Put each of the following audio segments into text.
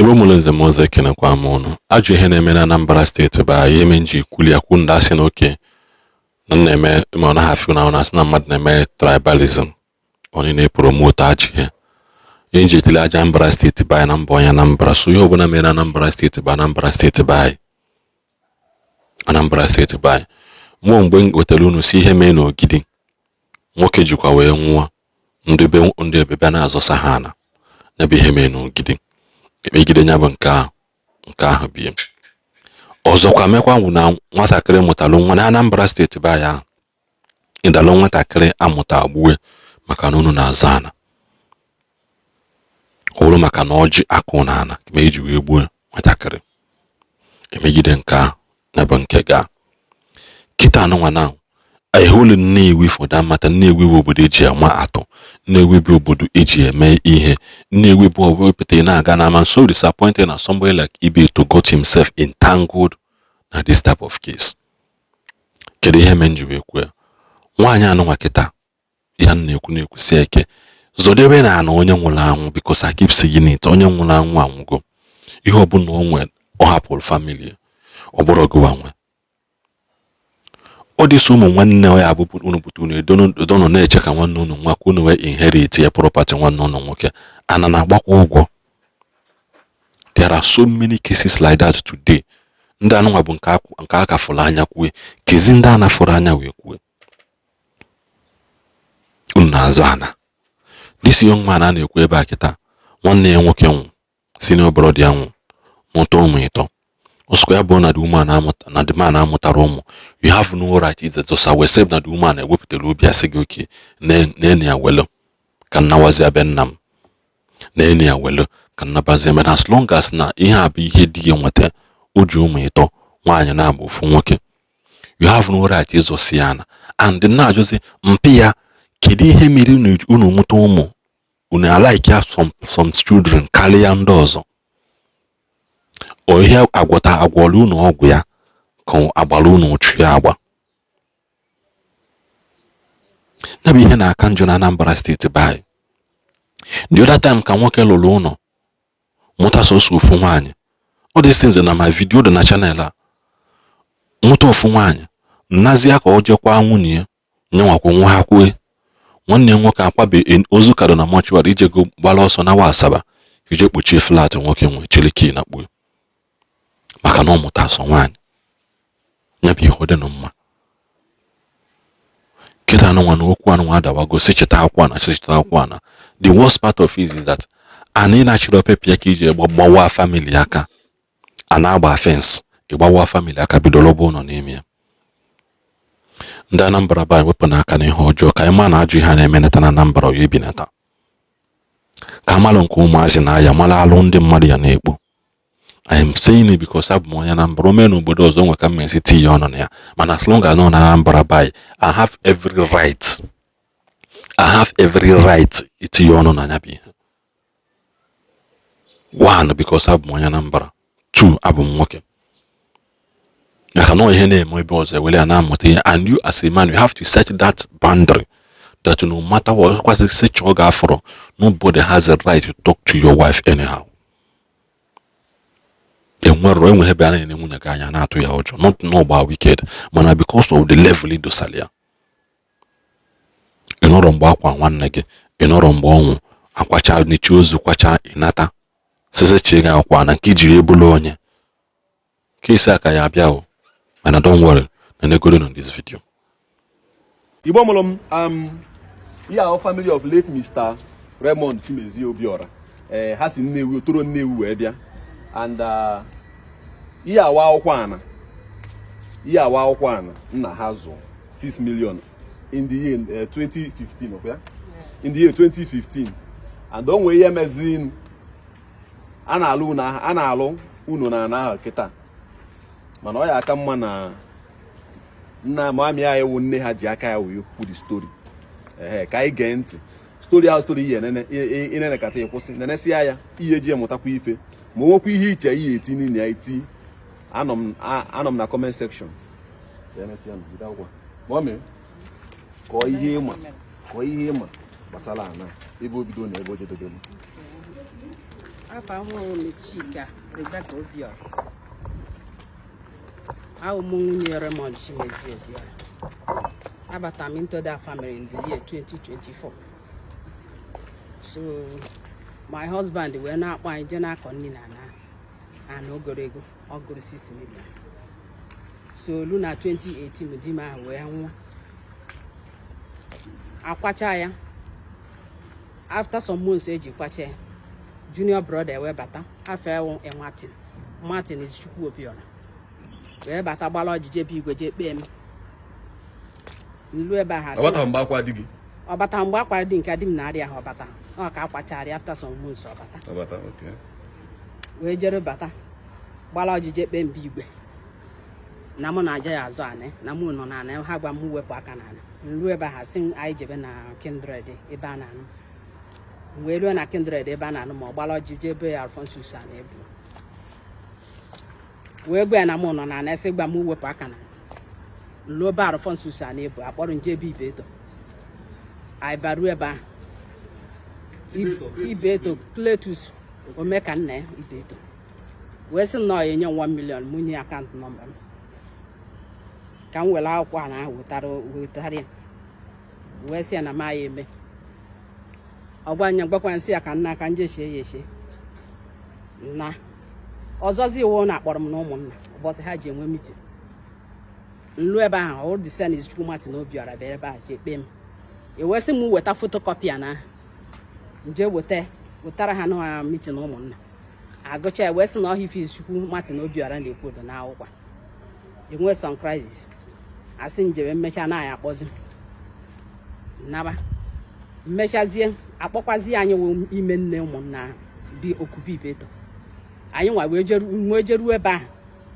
Igbo mụrụ nze m ọzọ, ekenekwa m ụnụ. Ajọ ihe na-eme na Anambra Steeti bụ anyị eme nji kwuli ya kwu ndị asị na oke na m na-eme ma ọ naghị afụ na ọ na-asị na mmadụ na-eme tribalism, onye na-epromote ajọ ihe. Ihe nji etili aja Anambra Steeti bụ anyị na mbọ onye Anambra, so ihe ọbụla mere na Anambra Steeti bụ Anambra Steeti bụ anyị, Anambra Steeti bụ anyị. Mụọ mgbe m wetara unu si ihe mee n'Ogidi, nwoke jikwa wee nwụọ, ndị be ndị ebe bịa na-azọsa ha ana ya bụ ihe mee n'Ogidi, ekpegide ya bụ nke ahụ, nke ahụ bie. Ọzọkwa mekwa bụ na nwatakịrị mụtalụ nwa na Anambra Steeti be anyị ahụ, ịdalụ nwatakịrị amụta agbue maka na unu na-azọ ana, ọ bụrụ maka na ọjị akụ na ana ma eji wee gbuo nwatakịrị, emegide nke ahụ ya bụ nke gaa kịta anụnwa. Na ehulu Nnewi, for that matter, Nnewi bụ obodo eji ama atụ, Nnewi bụ obodo eji eme ihe, Nnewi bụ wepụta ị na-aga na I'm so disappointed na somebody like Ibeto got himself entangled na this type of case. Kedu ihe mere m ji wee kwuo ya? Nwaanyị anụnwa kịta ihe m na-ekwu na-ekwusi ike, zọdebe na ana onye nwụrụ anwụ, because I keep saying it, onye nwụrụ anwụ anwụgo. Ihe ọbụla o nwe ọ hapụrụ family, ọ bụrụ gịwa nwe ọ dịsị. Ụmụ nwanne ya abụ unu pụta, unu edonụ na-eche ka nwanne unu nwa ka unu wee inherit ya property nwanne unu nwoke ana na-agbakwa ụgwọ. There are so many cases like that today. Ndị anụnwa bụ nke a kafụrụ anya kwue, kezi ndị a na-afụrụ anya wee kwue unu na-azụ ana. This young man a na-ekwu ebe a kịta, nwanne ya nwoke nwụ, senior brother ya nwụ, mụta ụmụ ịtọ. Ọsọkwa ya bụ na the woman amụta na the man amụtara ụmụ, you have no right ịzọsa wee sị na the woman ewepụtara obi asị gị oke na ya welu ka nnawazi abịa nna m na enu ya welu ka nnabazie. Mana as long as na ihe a bụ ihe di ya nweta, o ji ụmụ ịtọ, nwaanyị na-abụ, ofu nwoke, you have no right ịzọsi ya ana. And na-ajụzi mpi ya, kedu ihe mere unu mụta ụmụ unu alike ya some children karịa ndị ọzọ? O ihe agwọta agwọrọ unu ọgwụ ya ka agbara unu ụchụ ya agba ya bụ ihe na-aka njọ na Anambra Steeti be anyị. The other time ka nwoke lụrụ ụlọ, mụta sọsọ ofu nwaanyị. All these things na my video dị na channel a. Mụta ofu nwaanyị, nnazie ka ọ jekwa nwunye ya nyenwakwa nwa ha kwue nwanne ya nwoke akwabe ozu kado na mortuary, ijego gbara ọsọ nawa Asaba ije kpochie flat nwoke nwe chiliki na kpuo maka na ọ mụta sọ nwaanyị. Ya bụ ihe ọ dị nụ mma kịta anụnwa na okwu anụnwa adawago, si cheta akwụkwọ na si cheta akwụkwọ na the worst part of it is that ana na-achịrị pepịa ka iji gbawa family aka, a na-agba fence ịgbawa family aka, bidoro bụ ụlọ n'ime ya. Ndị Anambra be anyị, wepụ n'aka n'ihe ọjọọ ka anyị ma na ajọ ihe a na-emenata na Anambra ya ebinata ka amalụ nke ụmụazị na-aya mara alụ ndị mmadụ ya na-ekpo. I am saying it because abụ m onye Anambra. O mee n'obodo ọzọ nwe ka m esi tinye ọnụ na ya, mana as long as nọ na Anambra be anyị, I have every right, I have every right itinye ọnụ na ya bụ ihe. One, because abụ m onye Anambra. Two, abụ m nwoke, maka na ihe na-eme ebe ọzọ ewere ya na-amụta ihe. And you as a man, you have to set that boundary that no matter what kwasị sị chọọ gị afọrọ, nobody has a right to talk to your wife anyhow. Enwero enweghị ebe a na-ene nwunye gị anya na-atụ ya ụjọ, not n'ọgba wicked, mana because of the level idosara ya. Ị nọrọ mgbe akwa nwanne gị, ị nọrọ mgbe ọnwụ akwacha n'echi ozu kwacha, ịnata sisi chi gị akwa na nke ijiri ebulu onye kesi aka ya abịa o. Mana don't worry, na negoro on this video. Igbo mụrụ m, ihe ahụ family of late Mr. Raymond Chimezie Obiora, ee, ha si Nnewi, Otoro Nnewi wee bịa. And ihe awa akwụkwọ ana, ihe awa akwụkwọ ana nna ha zụ 6 million in the year 2015, okay? In the year 2015. And o nwee ihe mezinu a na-alụ unu, a na-alụ unu na ana ahụ kịta, mana ọ ya aka mma na nna mami anyị wụ nne ha ji aka ya wee kwu the story. Ehe, ka anyị gee ntị story ahụ, story ihe nene ịnene kata ịkwụsị nenesịa ya, ihe ji emụtakwa ife, ma o nwekwa ihe iche ihe eti na ya eti. Anọ m na comment section. Ya emesịa nụ, bido akwụkwọ. Mami, kọọ ihe ịma, kọọ ihe ịma gbasara ana, ebe o bido na ebe o jedobere. Afa m wụ Miss Chika Rebecca Obiora. Awụ m nwunye Raymond Chimezie Obiora. Abata m into that family in the year 2024. So my husband wee na-akpọ anyị jee na-akọ nri na ana ana ogoro ego ọ gụrụ 6 million. So olu na 2018 di m ahụ wee nwụọ. Akwacha ya, after some months eji kwacha ya, junior brother wee bata, afọ ewu Martin Martin Chukwu Obiora, wee bata gbara ọjije bụ igwe jee kpee m nlu ebe ahụ. Ọ bata mgbe akwa di gị? Ọ bata mgbe akwara di nke di m na-arịa ahụ. Ọbata ọ ka akwachara, after some months ọ bata. Ọ bata, okay. Wee jere bata gbara ọjije kpee mba igwe na mụ na-aja ya azụ anị na mụ nọ na anị ha gwa m wepụ aka na anị. Nru ebe ahụ, sị anyị jebe na kindred ebe a na-anụ. Wee ruo na kindred ebe a na-anụ, ma ọ gbara ọjị jee ebe Alphonsus a na-ebu wee gwa ya na mụ nọ na anị, sị gwa m wepụ aka na nruo ebe Alphonsus a na-ebu akpọrọ nje ebe Ibeto. Anyị baruo ebe ahụ, Ibeto Cletus omeka nna ya Ibeto wee sị na ọ ya enye m 1 million, mụ nye account number m ka m were akwụkwọ a na ahụ wetara ya. Wee sị ya na ma ya eme ọgwa anya gbakwa nsị ya ka nna ka nje chie ya eche na ọzọzi iwu na akpọrọ m na ụmụnna ụbọchị ha ji enwe meeting. Nlu ebe ahụ, ọ dị sen Chukwu Martin Obiora bịara ebe ahụ jee kpee m, ewee sị m weta photocopy a na nje weta wetara ha na meeting ụmụnna. Agụcha ya wee sị na ọhịa ife Chukwu Martin Obiora na-ekwu do n'akwụkwọ enwe some crisis, asị njebe mmecha na anyị akpọzi naba mmechazie akpọkwazi anyị wụ ime nne ụmụnna ahụ bi okubi Ibeto. Anyị nwa wee jeruo ebe ahụ,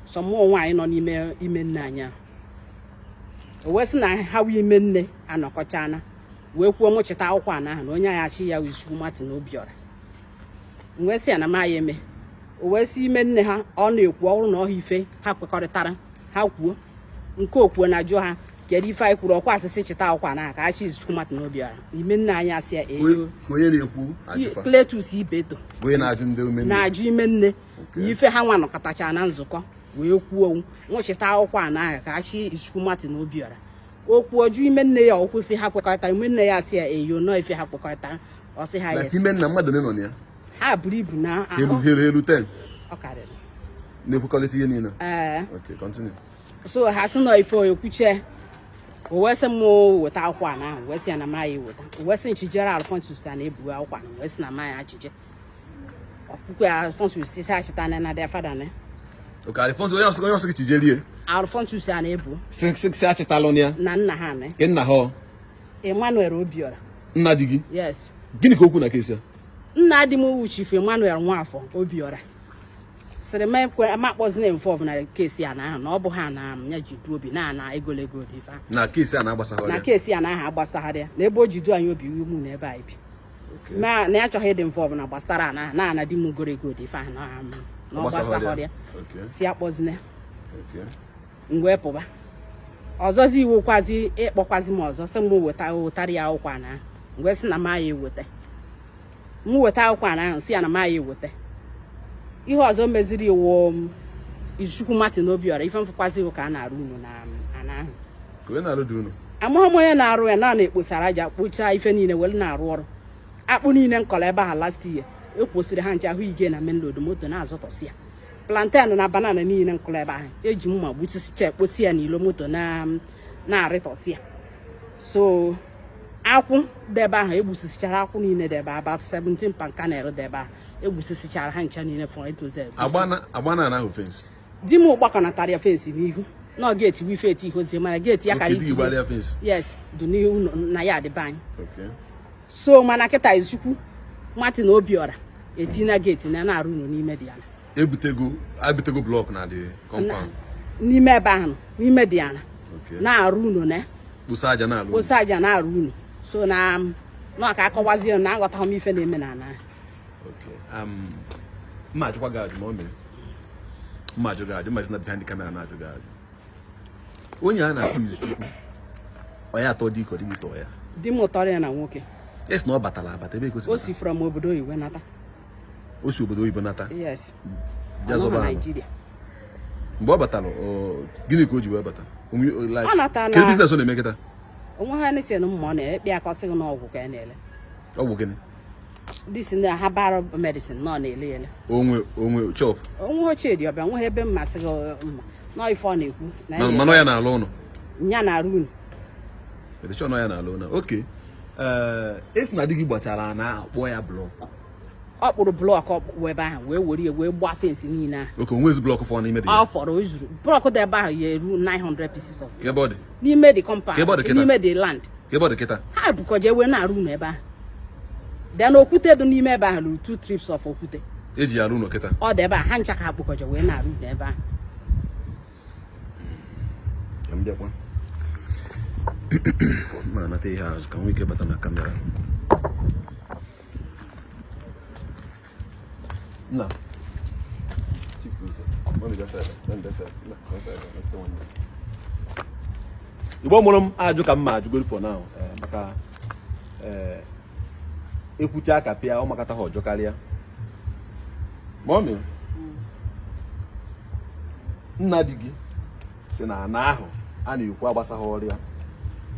sọ mụọ nwaanyị nọ n'ime ime nne anyị ahụ. O wee sị na ha wụ ime nne anọkọchana wee kwuo mụ chịta akwụkwọ ana ahụ na onye anyị achị ya Chukwu Martin Obiora. M wee sị ya na ma ya eme. O wee sị ime nne ha ọ na-ekwu ọrụ na ọha ife ha kwekọrịtara ha kwuo nke okwuo na jụọ ha kedu ife anyị kwuru ọkwa asịsị chịta akwụkwọ ana ka achị Chukwu Martin Obiora. Ime nne anyị asị ya eyo. Ka onye na-ekwu ajụfa? Cletus Ibeto. Bụ onye na-ajụ ndị ume nne? Na-ajụ ime nne na ife ha nwa nọkọtacha na nzukọ wee kwuo nwụchịta akwụkwọ ana ahụ ka achị Chukwu Martin Obiora. Okwu ọjụ ime nne ya okwu ife ha kwekọrịtara, ime nne ya asị ya eyo nọ ife ha kwekọrịtara, ọ sị ha na yes. Ime nna mmadụ ole nọ na ya? Ha buru ibu na Elu ahụ. Helu helu 10? Ọ karịrị. Na-ekwekọrịta ihe niile? Ee. Okay, continue. So ha sị nọ ife okwuche, o wee sị m weta akwụkwọ ana ahụ, wee sị ya na maya eweta. O wee sị nchijere Alphonsus a na-ebu akwụkwọ ana, wee sị na maya achije ọkpụkpe Alphonsus si achịta na their father na Okay, Alphonsus onye ọsọ gị chijerie? Alphonsus a na-ebu. Sị achịtalụ ya. Na nna ha na Nke nna ha ọ? Emmanuel Obiora. Nna di gị? Yes. Gịnị ka okwu na kesi a? Nna di m wu Chief Emmanuel Nwafọ Obiora sịrị m ekwe ma akpọzina involve na case a na ahụ na ọ bụ ha na ya ji du obi na ana egolego dị ife ahụ. Na case a na-agbasahụ Na ya? Case a na aha agbasagharị ya na ebe o ji du anyị obi iwu na ebe anyị bi. Ma na ya achọghị ịdị involve na gbasara ana na ana di m goro ego dị ife ahụ na ọ gbasagharị ya. Si akpọzina. M wee pụba. Ọzọzi iwu kwazi ịkpọkwazi m ọzọ sị m weta wetara ya akwụkwọ ana ahụ. M wee sị na m ya eweta, m weta akwụkwọ ana ahụ, si ya na m ya eweta. Ihe ọzọ meziri iwu m Izuchukwu Martin Obiora ife mfụkwazi iwu ka a na-arụ unu na ana ahụ. Ka onye na-arụ dị unu? Amaghị m onye na-arụ ya na na-ekposara aja kpochaa ife niile were na-arụ ọrụ akpụ niile m kọrọ ebe ahụ last year ekwosịrị ha nche ahụ ige na main road, moto na-azụtọsị ya. Plantain na banana niile m kụrụ ebe ahụ eji mma gbutisicha ekposi ya n'ilo, moto na na-arịtọsị ya. So akwụ dị ebe ahụ egbusisichara akwụ niile dị ebe ahụ, about 17 palm kernel dị ebe ahụ egbusisichara ha ncha niile from A to Z. Agba na ahụ fence? Di m gbakọnatara ya fence n'ihu na ọ gate wife eti ihozie mana gate ya kara Okay, di gị itinye. gbara ya fence? Yes, dị n'ihu na ya adịbe anyị. So mana kịta Izuchukwu Martin Obiora etina gate na na-arụ unu n'ime dị ala. Ebutego block na the compound? N'ime ebe ahụ, n'ime dị ala. Na-arụ unu na Kposa aja na-alụ? Kposa aja na-arụ unu. So na na ka akọwazie na aghọtaghị m ife na-eme na ana. Okay. Mma ajụkwa gị ajụ ma o mere mma ajụ gị ajụ mma si na behind the camera na-ajụ gị ajụ. Onye a na-akpọ Izuchukwu ọ ya atọ dị ka ọ dịghị tọọ ya? Di m tọrọ ya na nwoke. Esi na ọ batara abata ebe O ekwesịrị? Si from obodo oyibo nata. O si obodo oyibo nata? Yes. Bịa zọba ala. Naijiria. Mgbe ọ batara, gịnị ka o ji wee bata? Ọ natara. Kedu business ọ na-eme kịta? Onwe ha na-esi na mma ọ na-ekpe aka, ọ sịghị na ọgwụ ka ya na-ele. Ọgwụ gịnị? This na herbal medicine nọ na-ele ele. Onwe onwe shop? Onwe ochie dị ọbịa nwe ebe mma sị gị mma nọ ife ọ na-ekwu na ya. Mana ya na-alụ ụlọ? Nya na-arụ unu. Edichọ nọ ya na-alụ ụlọ. Okay, ee, esi na di gị gbachara na akpọ ya block. Ọ kpụrụ block ọkpụkpụ ebe ahụ wee were ya wee gbaa fence niile ahụ. Okay, onwezi block fọ n'ime dị ya? Ọ fọrọ, o zuru block dị ebe ahụ ya eru 900 pieces of Ka ebe ọ dị? N'ime the compound. Ka ebe ọ dị kịta? N'ime the land. Ka ebe ọ dị kịta? Ha bukọje wee na-arụ unu ebe ahụ. Then okwute dị n'ime ebe ahụ ruru two trips of okwute. Eji ya arụ ụlọ kịta? Ọ dị ebe ahụ, ha ncha ka ha kpụkọje wee na-arụ unu ebe ahụ. Ka m bịakwa ma anata ihe azụ ka m nwee ike bata na camera. Nna. Igbo mụrụ m, ajụ ka m ma ajụgoro for now, maka ekwucha aka pịa ọ makata ha ọjọ karịa. Mummy, nna di gị si na ana ahụ a na-ekwu agbasaghị ọrịa,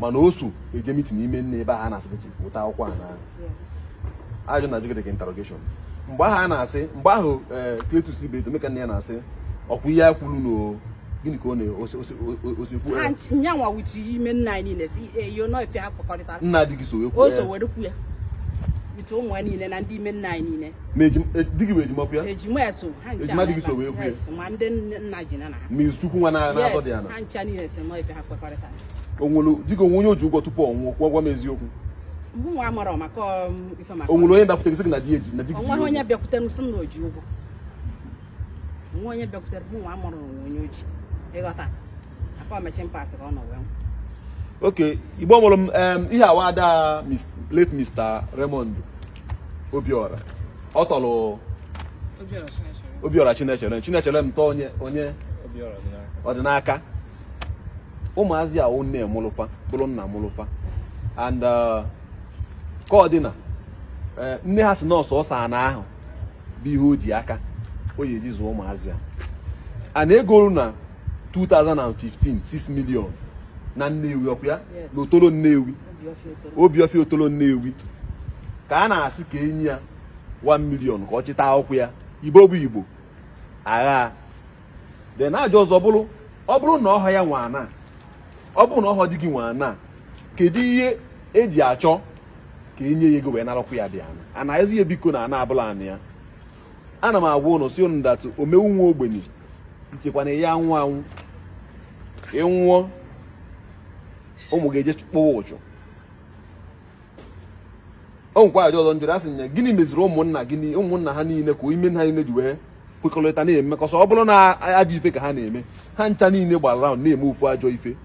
mana o so eje meeting n'ime nne ebe ahụ a na-asị gị wụta akwụkwọ ana ahụ. Ajụ na ajụ gị dị ka interrogation. Mgbe ahụ a na-asị, mgbe ahụ ee Cletus Ibeto Emeka nne ya na-asị ọkwa ihe a kwuru na gịnị ka ọ na-osikwu? Ha nyanwa wuchi ime nna anyị niile si eyo nọ ife ha kpakọrịtara. Nna di gị so ekwu? O so were kwu ya wute ụmụ ya niile na ndị ime nna anyị niile. Ma di gị bụ ejimakwu ya? Ejima ya so ha ncha. Ejima di gị so wee kwu ya? Yes, ma ndị nna ji na ha. Ma izuchukwu nwa na-azọ dị Yes, ya na ha ncha niile si nọ ife ha kpakọrịtara. O nwere di gị onwe onye o ji ụgwọ tupu ọ nwụọ? Kwuo, gwa m eziokwu. Mụ nwa amara maka ife maka O nwere onye bịakwutere sị gị na di eji na di gị ji onweghị onye ụgwọ? bịakwutere m sị m na o ji ụgwọ. Onwe onye bịakwutere mụ nwa amụrụ onwe onye oji ịghọta aka omechi mpasị ka ọ nọ wee nwụ. Okay, Igbo mụrụ m, ihe awa ada late Mr. Raymond Obiora ọ tọrọ Obiora Chinechere Chinechere m tọọ onye onye ọdịnaka ụmụazị awụ nne mụlụfa bụrụ nna mụlụfa and ka ọ dị na nne ha si nọọsụ ọsọ ana ahụ bụ ihe o ji aka o yi eji zụọ ụmụazị a a na-egolu na 2015 6 million na Nnewi, ọkwa ya? Yes. Na Otolo Nnewi. Obi ọfịa Otolo. Obiọfịa Otolo Nnewi ka a na-asị ka enyi ya 1 million ka ọ chịta akwụkwọ ya. Igbo bụ Igbo agha de na ajọ ọzọ bụrụ, ọ bụrụ na ọha ya nwa ana, ọ bụrụ na ọhọ di gị nwa ana, kedu ihe eji achọ ka enye ya ego wee narakwu ya dị ana ana ezi ya? Biko, na ana abụla ana ya. Ana m agwa ụnụ si ụnụ that omewu nwa ogbenye nchekwa na ya anwụ anwụ, ịnwụọ, ụmụ ga-eje kpụwa ụchụ. O nwekwa ajọ ọzọ njụrụ, asị ya gịnị meziri ụmụnna gị, ụmụnna ha niile ka ime ha niile ji wee kwekọrịta na-emekọsọ? Ọ bụrụ na ajọ ife ka ha na-eme, ha ncha niile gbara round na-eme ofu ajọ ife.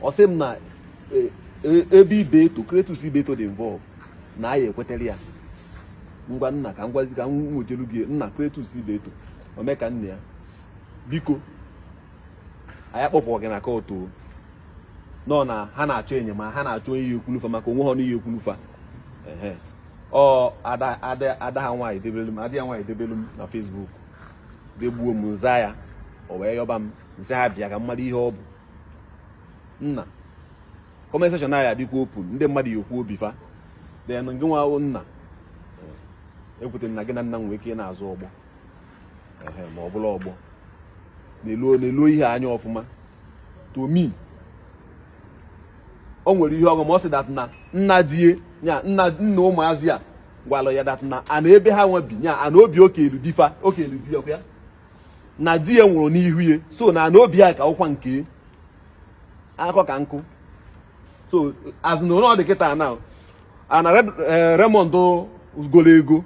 Ọ sị m na ebe Ibeto, Cletus Ibeto dị involve na aya ekwetara ya. Ngwa nna, ka m gwazi, ka m nwejelu gị nna Cletus Ibeto omeka nna ya, biko, anyị akpọpụ gị na court nọ na ha na-achọ enyemaka, ha na-achọ onye ya ekwulufa maka onwe ha n'ihe ekwulufa. Ehe, ọ ada ada ada ha nwaanyị debelu m, ada ya nwaanyị debelu m na Facebook, degbuo m nza ya, o wee yọba m nsị ha bịa ka m mara ihe ọ bụ. Nna, comment section anyị adịkwa open, ndị mmadụ ya ekwu obi fa. Then gị nwa nna, ekwutere na gị na nna m nwee ike ị na-azụ ọgbọ. Ehe, ma ọ bụla ọgbọ na-eluo na-eluo ihe anya ọfụma. To me, o nwere ihe ọgụ ma ọ sị that na nna die ya, nna nna ụmụazị a gwara ya that na ana ebe ha nwe bi nya ana obi okelu difa okelu di ya na di ya nwụrụ n'ihu ya, so na ana obi ya ka ụkwa nke akọ ka nkụ. So as na ọ dị kịta na ana Raymond golo ego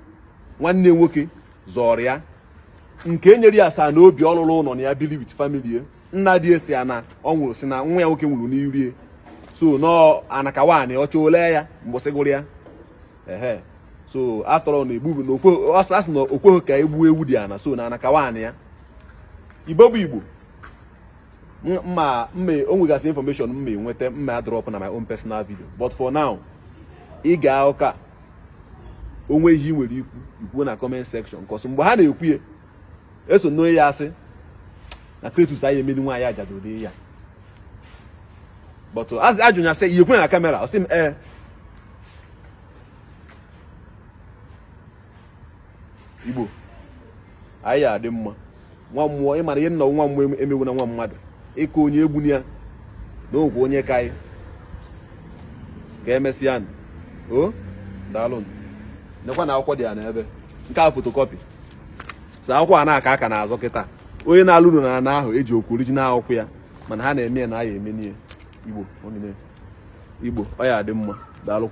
nwanne nwoke zọrọ ya nke e nyere ya asaa na obi ọlụlụ ụlọ na ya bili with family ya. Nna di esi ya na ọ nwụrụ, si na nwa ya nwoke nwụrụ n'iru ya, so nọ anakawanị ọcha ole ya mbọsị gụrụ ya. Ehe, so atọrọ na egbu na okwe ọsọ asị na okweghị ka egbuo ewu dị ana, so na anakawanị ya. Igbo bụ Igbo, mma mma o nwegasị information mma enweta mma drop na my own personal video, but for now ị ga ụka. O nwee ihe ị nwere ikwu, ikwuo na comment section, 'cause mgbe ha na-ekwu ya, eso n'onye ya asị na Cletus anyị emeli nwaanyị ajadu ụdị ya, but ajụ ya sị ihe kwere na camera, ọ sị m ee. Igbo anyị adị mma. Nwa mmụọ, ị mara ihe nna nwa mmụọ emegbu na nwa mmadụ ịka onye egbu ya na okwu onye ka anyị ka emesịa. O daalụ. Nekwa na akwụkwọ dị ya n'ebe nke a, photocopy. So akwụkwọ a na-aka aka n'azụ kịta. Onye na-alụ na ana ahụ eji okwu original akwụkwọ ya, mana ha na-eme ya na aya emenie. Igbo, Igbo, ọ ya adị mma. Daalụ.